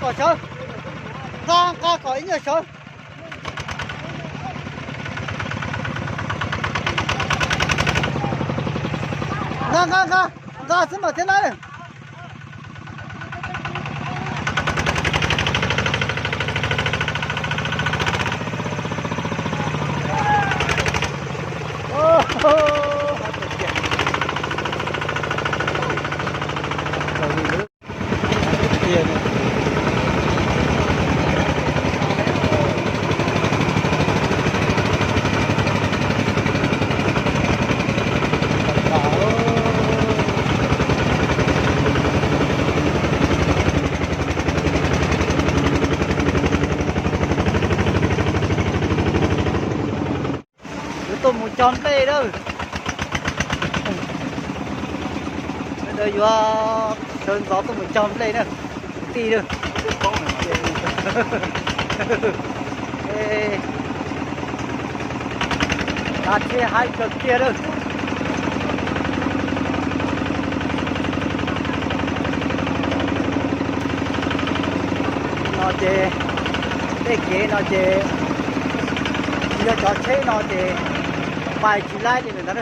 Kom sawv, nqa nqa kom ib nyuag sawv. Nqa nqa nqa, nqa xwb mas thiab na. Yuav tuaj mus cog nplej lawm. Sawv daws yuav sawv ntxov tuaj mus cog nplej na, kwv tij na. Kav tsij haib kawg kiag lawm. No ces tej kev no ces yog cov tsheb no ces pais tsis laib li ntag.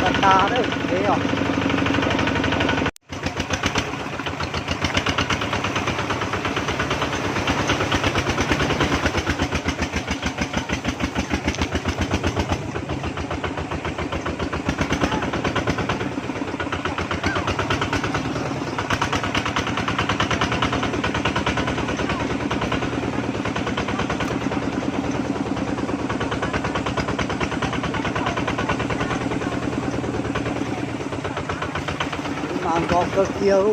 Tas tas lawm kev os. Mas nkos kawg kiag.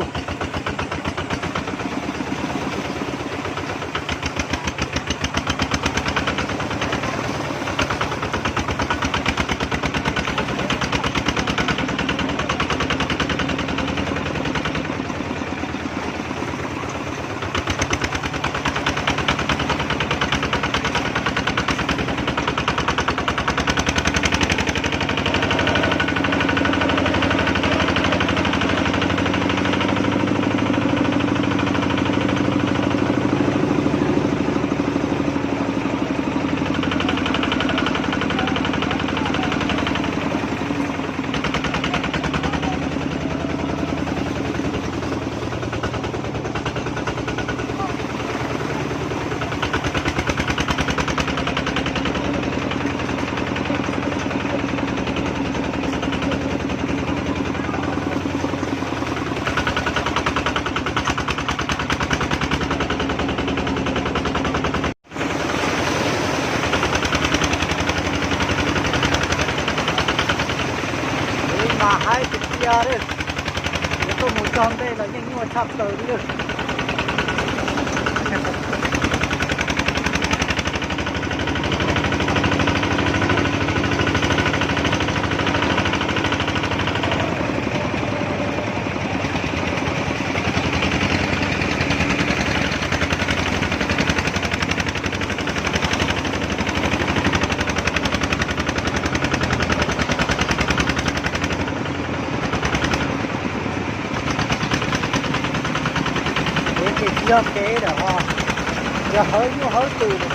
Mas haib tiag tiag li, yuav tuaj mus cog nplej los yeej nyuaj tshaj plaws li lawm. Kev ces tsis yog kev lawm ho, yog hawv nyuj hawv twm lawm xwb.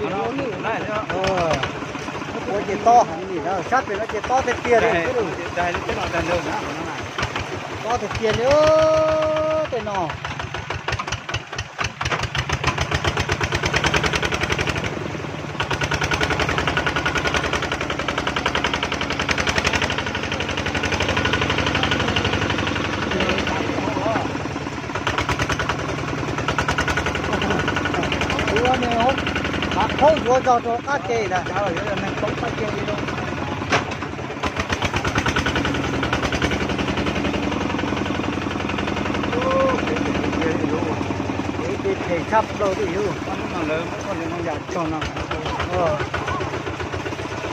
Ua ces tob heev li na, sab pem no ces tob tiag tiag li. Tob tiag tiag li tej no. Ua ne, hav khaub yuav zog rau qab ke ntag. Kev phem tshaj plaws li.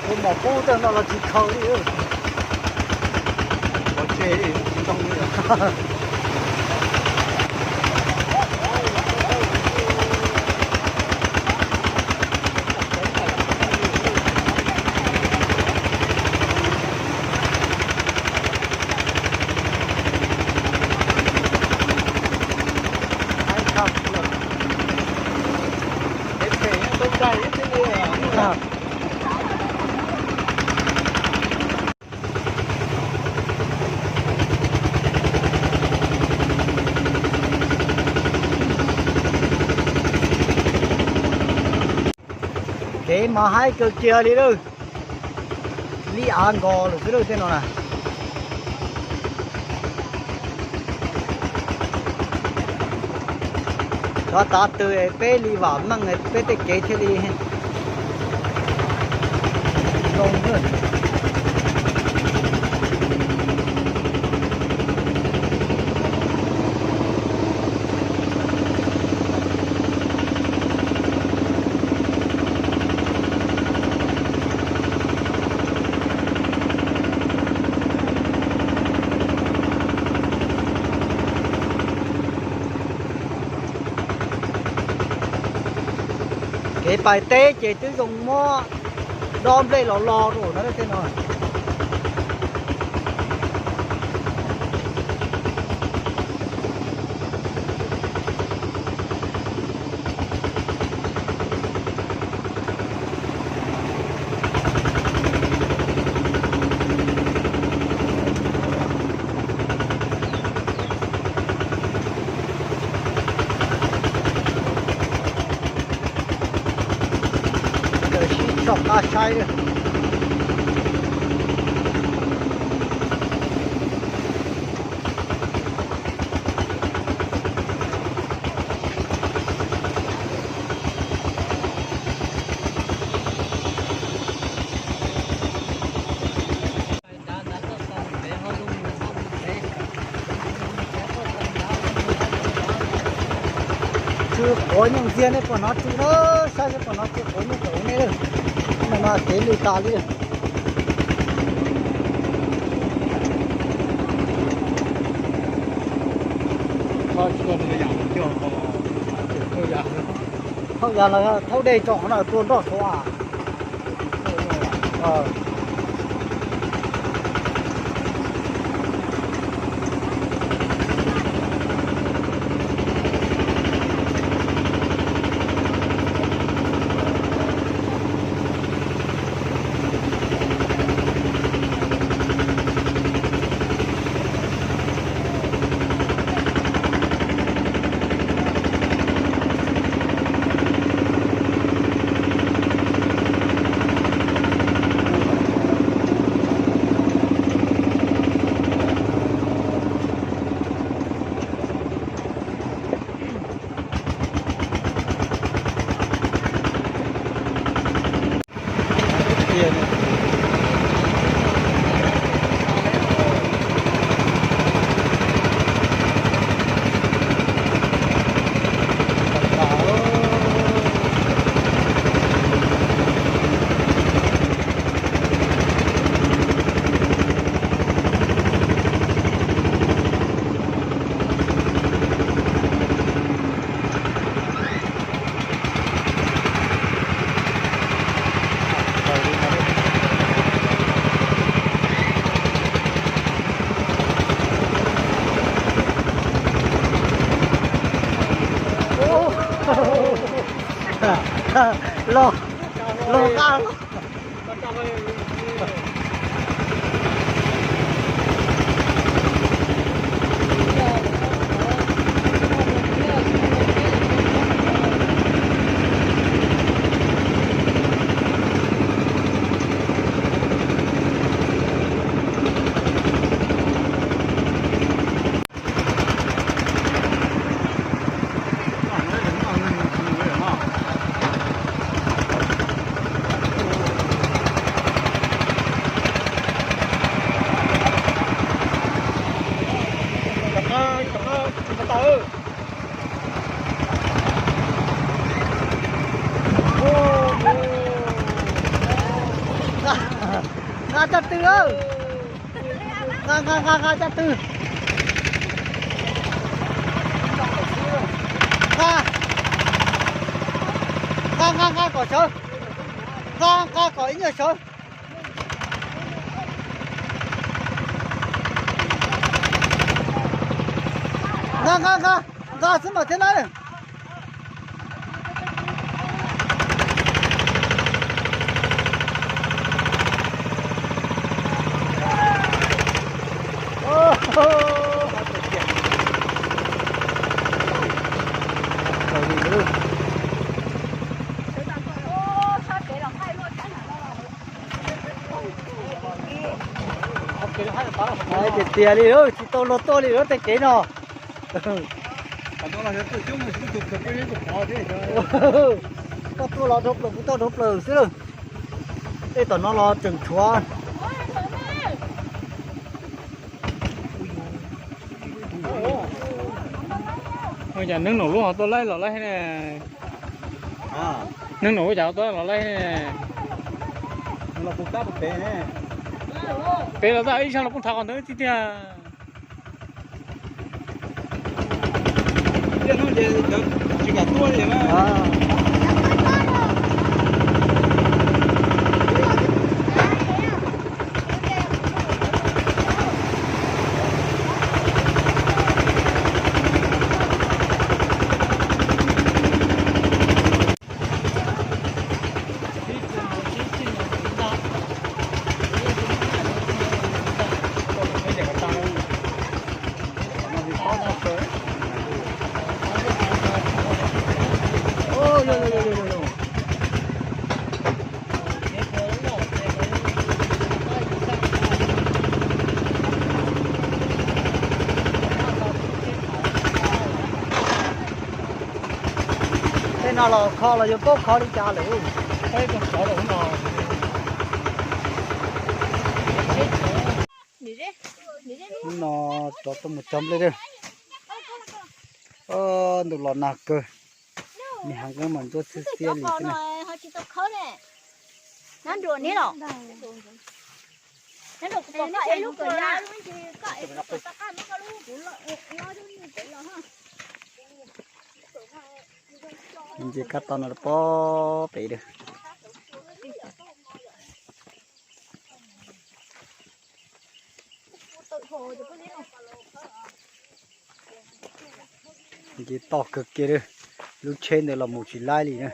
Kuv mos kub tej no los tsis khaws li. Kev mas haib kawg kiag li lawm. Li av nkos lawm xwb lawm tej no na. Cov tav tw peb li vam meej peb tej kev thiaj li zoo. Kev pais teb ces twb zoo muab dob nplej los lo rau na tej no. Sib tshoj qab saib. Tsw quav nyooj ntxiag nej puas hnov tsw na, saib seb puas hnov tsw quav nyooj ntxiag nej. No mas kev lwj tas li. Thaub yas los thaub dej tso qhov no tua nroj suav. Los nqa los. Nqa caj tw lawm. Nqa nqa nqa nqa caj tw. Nqa nqa nqa nqa kom sawv. Nqa nqa kom ib nyuag sawv. Nqa nqa nqa nqa xwb mas thiaj lawm. Tiag tiag li, tsis tau luag tuaj li lub tej kev no. Koj tuaj los dhau plaws, kuv tuaj dhau plaws xwb lawm. Tej tom no los tseem tshuav. Ua cas neeg nraum lub ho tuaj laij los laij ne? Neeg nraum ua cas tuaj los laij ne? Pem los tau ib zag los poob rhav qhov ntawd tiag tiag. Tej no los kho los yuav paub kho li cas lawm. Hnub no rov tuaj mus cog nplej lawm. Ntuj los nag kawg, me hav nqeeb mas ntsuab xiab xiab li xwb na. Nce kab toj no rau pob pem lawm. Nce toj kawg kiag li, lub tsheb ntawd los mus tsis laib li na.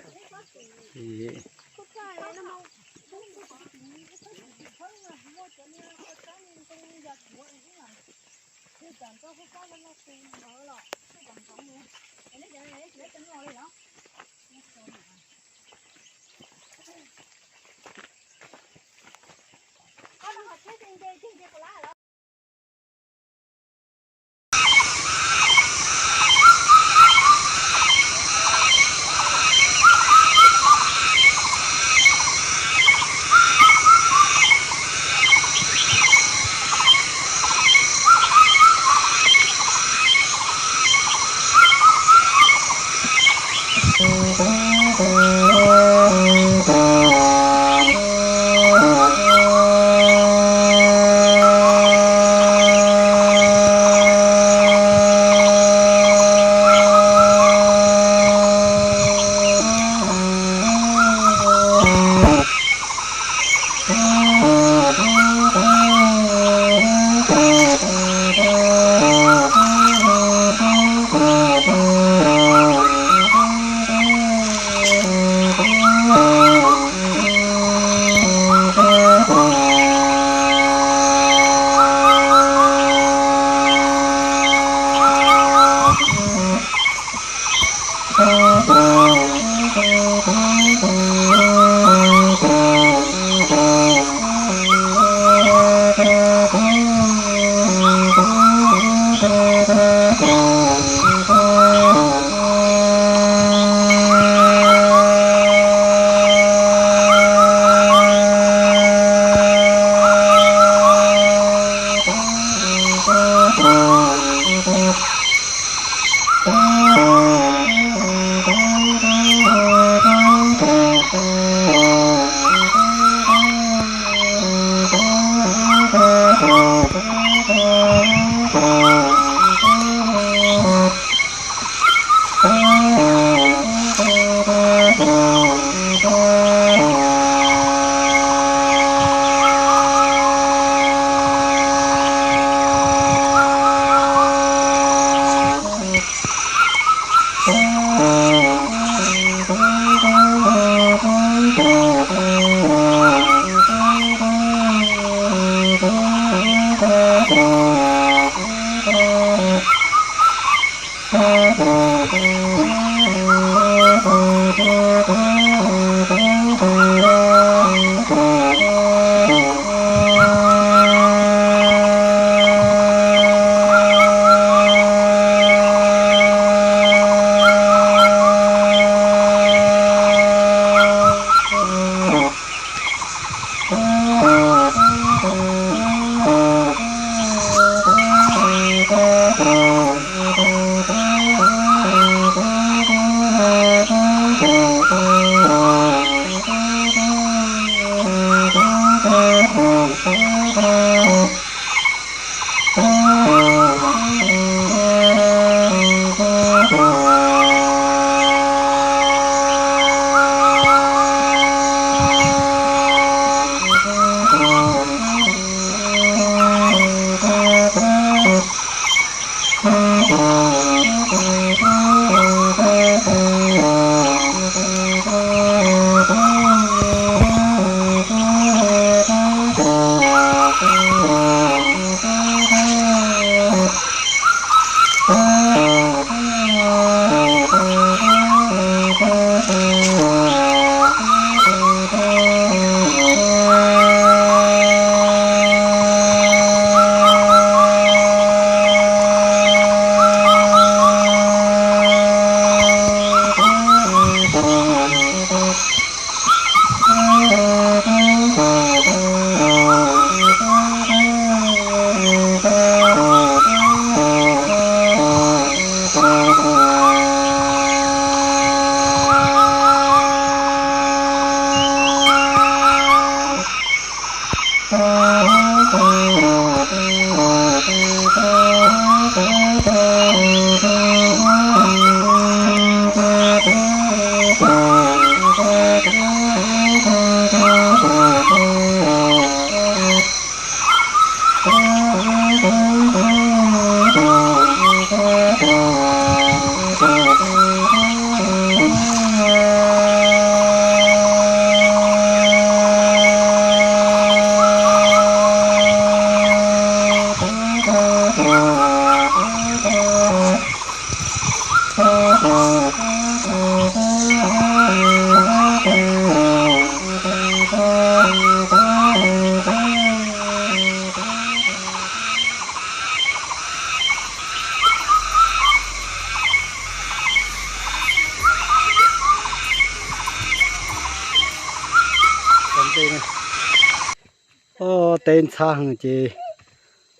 Teb ntxhab heev ces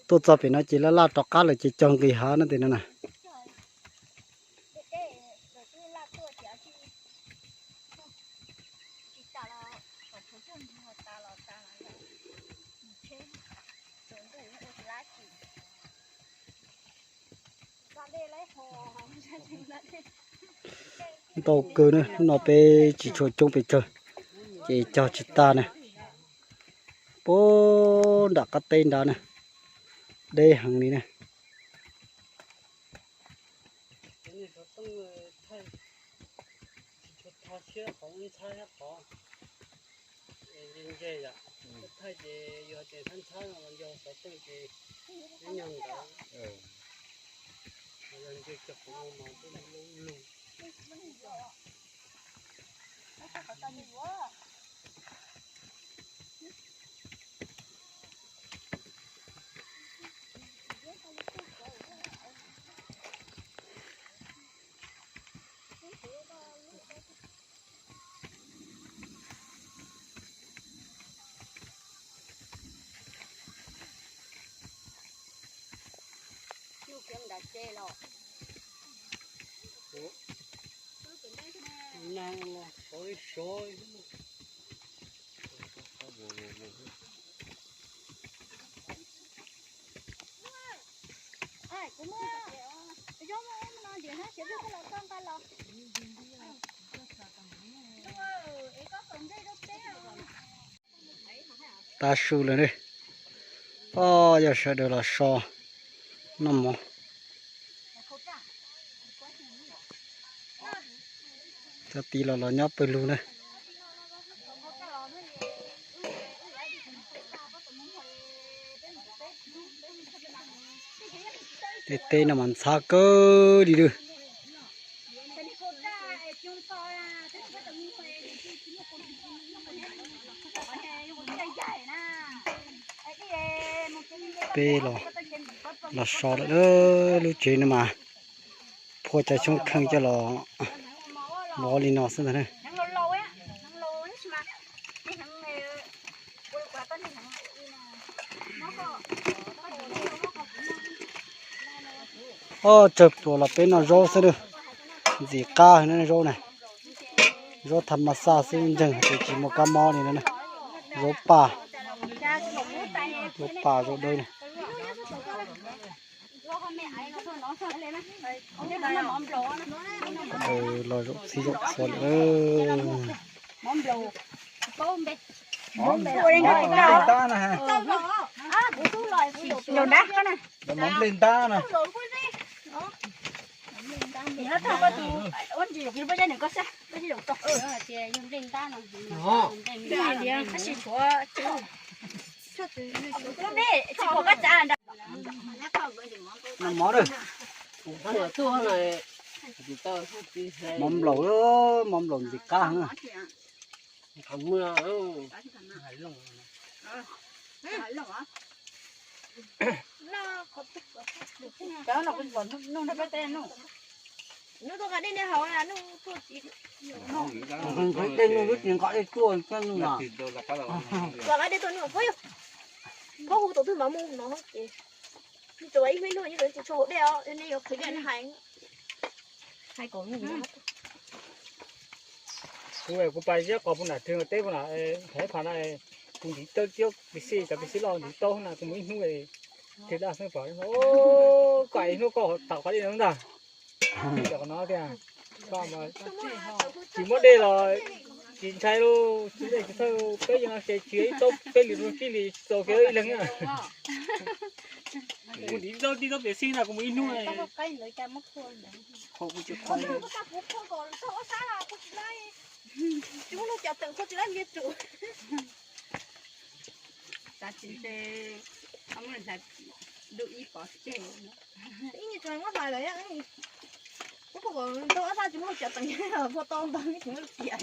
tuaj txog pem no ces laj laj rov qab lawm ces cog nqis hav no tes no na. Ntau kawg na, hnub no peb tsis tshua coob pes tsawg, ces cog tsis tag na. Puag nram qab teb nrad na, deb heev li na. Nag los sov li sov li. Tav su lawm ne. Os, yog sawv daws los so noj mov. Cov tid los los nyob pawg lug na. Tej teb no mas ntxhab kawg li lawm. Peb los, los so lawm, lub tsev no mas phua cov xyoob kheej coj los lov li no xwb ntag na. Os, tsawg pluas los peb noj zaub xwb na. Ntxim qab heev na zaub na. Zaub tham mas xaj xwb ntseeg tias tsis muaj kab mob li na. Zaub paj, zaub paj zaub dawb na. Los zaum txhij zaum txhua lawm. Mov nplej ntab na. Noj mov na. Mov nplaum, mov nplaum ntxim qab heev. Tej no wb tsis nqa dej tuaj thiab nug na. Npab hu tus twg mas mus no ces tsuas ib me nug yeej tsis tshua haus dej os, nej yuav qhwv dej nej hais. Kuv, kuv pais ziab qos puag nram twg teb puag nram, hais pha na, kuv ntiv tau cov pis xij, cov pis xij loj ntiv tau na, kuv mus ib hnub twg daj xeeb pom, koj ib hnub koj tham qhov dej no ntag. Cov no tiag, tsis muaj dej los tsis ntshai lauj, tsis dej tsis thawj, peb yeej no ces tsis ib tau peb li rau tsib li tsis tau kiag ib leeg na. Kuv ntiv tau tib tau pis xij na, kuv mus ib hnub. Ib nyuag tseem muab hlais lawm, ub, tau ob sab tsis muaj cov teem, phua tau ntau tsis muaj tiam.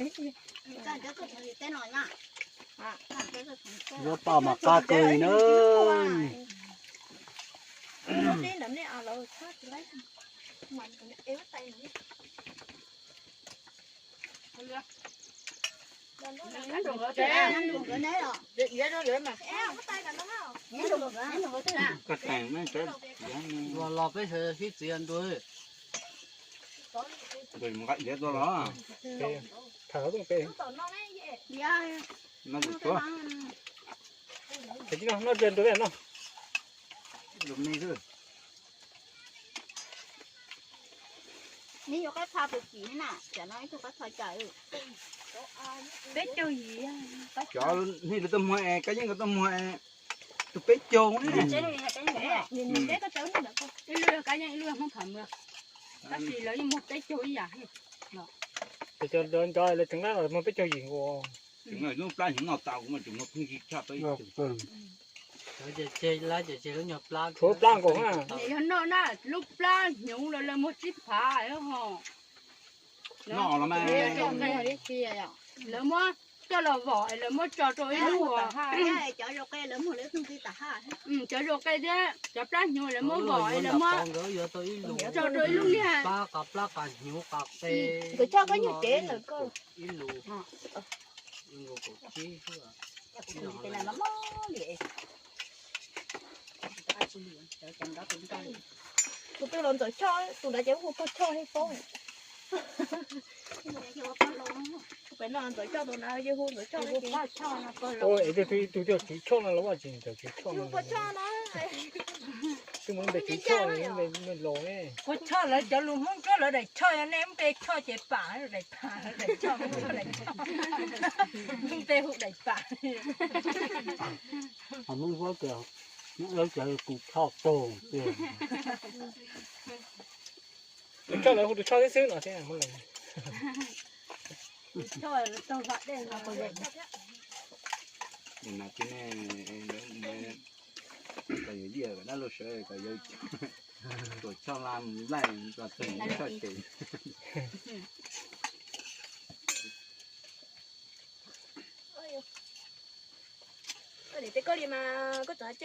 Zaub paj mas qab kawg li na. Los los peb sawv daws sib txiv ntua. Noj tsawg ntua no. Neb yuav qab tha tus kim na, cov no ib tug qab tha cas. Peb caug yim. Cov nej lawv tau muag es, Kab Yeej nkawd tau muag es, tus peb caug ne. Ib lub yog Kab Yeej, ib lub yog Hmoob Tham Mwa. Tab sis lawv yeej muag peb caug ib yam. Ces cov nrov lawv tseem lab los muag peb caug yim nkaus. Lub plab hnyuv no tau, kuv mas tseem muag pheej yig tshaj peb. Tshuav plab nkaus na. Yog noj na, lub plab hnyuv lawv, lawv muag tsib phav ho. Noj los mas. Lawv muab coj los vom es lawv muab tso rau ib lub, cov zoo qe thiab cov plab hnyuv lawv muab vom es lawv muab tso rau ib lub liag. Nkawd coj koj nyuag kev ntawm koj. Tus twg los Ntxawm Choj, tus ntawd ces hu Pog Choj thiab paub. Pem no Ntxawm Choj, tus ntawd ces hu Ntxawm Choj. Es tus twg, tus twg Tswv Choj no los ua tsis Ntxawm Tswv Choj no. Pog Choj no. Twb mus npe Tswv Choj, npe los ne. Ua Choj lawv cov lus Hmoob Ntsuab lawv daim Choj, yog nej npe Choj ces pam daim pam, daim Choj, Hmoob Ntsuab daim Choj. Npe hu daim pam. Hmoob Ntsuab tias, Hmoob Ntsuab tias kuv Choj tug tiag. Tus Choj lawv hu tus Choj xwb xwb no thiab. Kom yawg Yij kom dab laug sawv kom yawg tuam Choj la mus laij kom txog Choj ces. Cov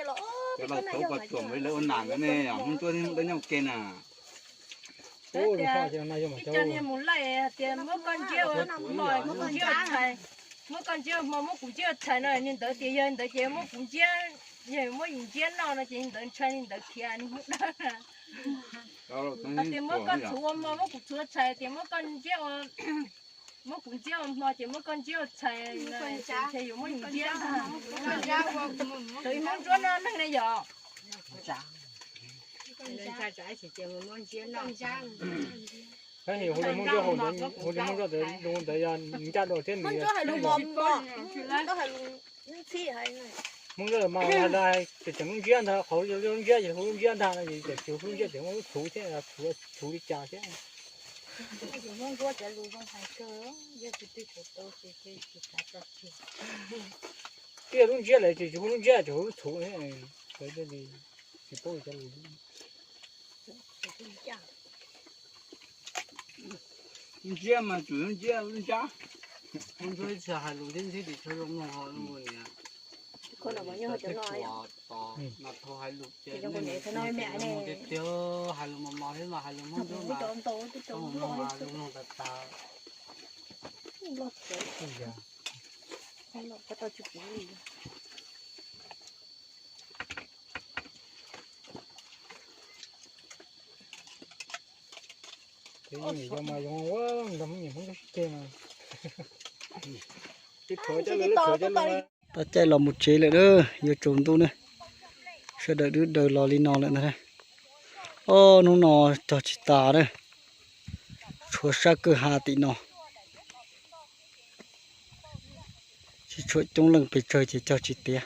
laus tauv koj tsuam nqi lawv ua nam no ne, Hmoob Ntsuab thiab Hmoob Dawb nyob ua ke na. Ib co niag mus laij tias muab koj ntsiab ua hmo, muab kuv ntsiab ua tshais, muab koj ntsiab ua hmo, muab kuv ntsiab ua tshais no, niag ntawd tias yog ntawd ces muab kuv ntsiab, yog muab yus ntsiab noj no ces ntawd ntshai li ntawd khiav niag Hmoob Dawb. Tias muab koj txhuv ua hmo, muab kuv txhuv ua tshais, tias muab koj ntsiab ua, muab kuv ntsiab ua hmo ces muab koj ntsiab ua tshais, ntshe yuav muab yus ntsiab ntag. Tus Hmoob Ntsuab no neeg ne yom. Tab sis hu li Hmoob Ntsuab, hu li Hmoob Ntsuab ntawd, lus ntawd yog ncaj dua thiab nws. Hmoob Ntsuab mas hais tias tseem lub ntsiab ntag, qhov lub ntsiab ces hu lub ntsiab ntag no ces tsis hu lub ntsiab ces muab lub txhuv thiab, txhuv li cas thiab. Twb yog lub ntsiab lawm ces tsis hu lub ntsiab, tsis hu lub txhuv thiab. Tsis paub cov lus. Ntsiab mas tsuas yog ntsiab lub ntsiab. Hmoob Ntsuab ib txhia hais lus ntsib ntsib tim tsho zoo mloog ho lub niam. Tsuas tos mas thaum hais lus ces nej tiag tiag hais lus mos mos thiab mas hais lus Hmoob Ntsuab mas tau mloog mas lus mloog tas tas. Tab caij los mus tsev lawm na, yuav tsaus ntuj na, sawv daws twb daws los li no lawm ntag. Ob hnub no cog tsis tas na, tshuav sab kwj ha tim no, tsis tshuav coob leej pes tsawg ces cog tsis tiav.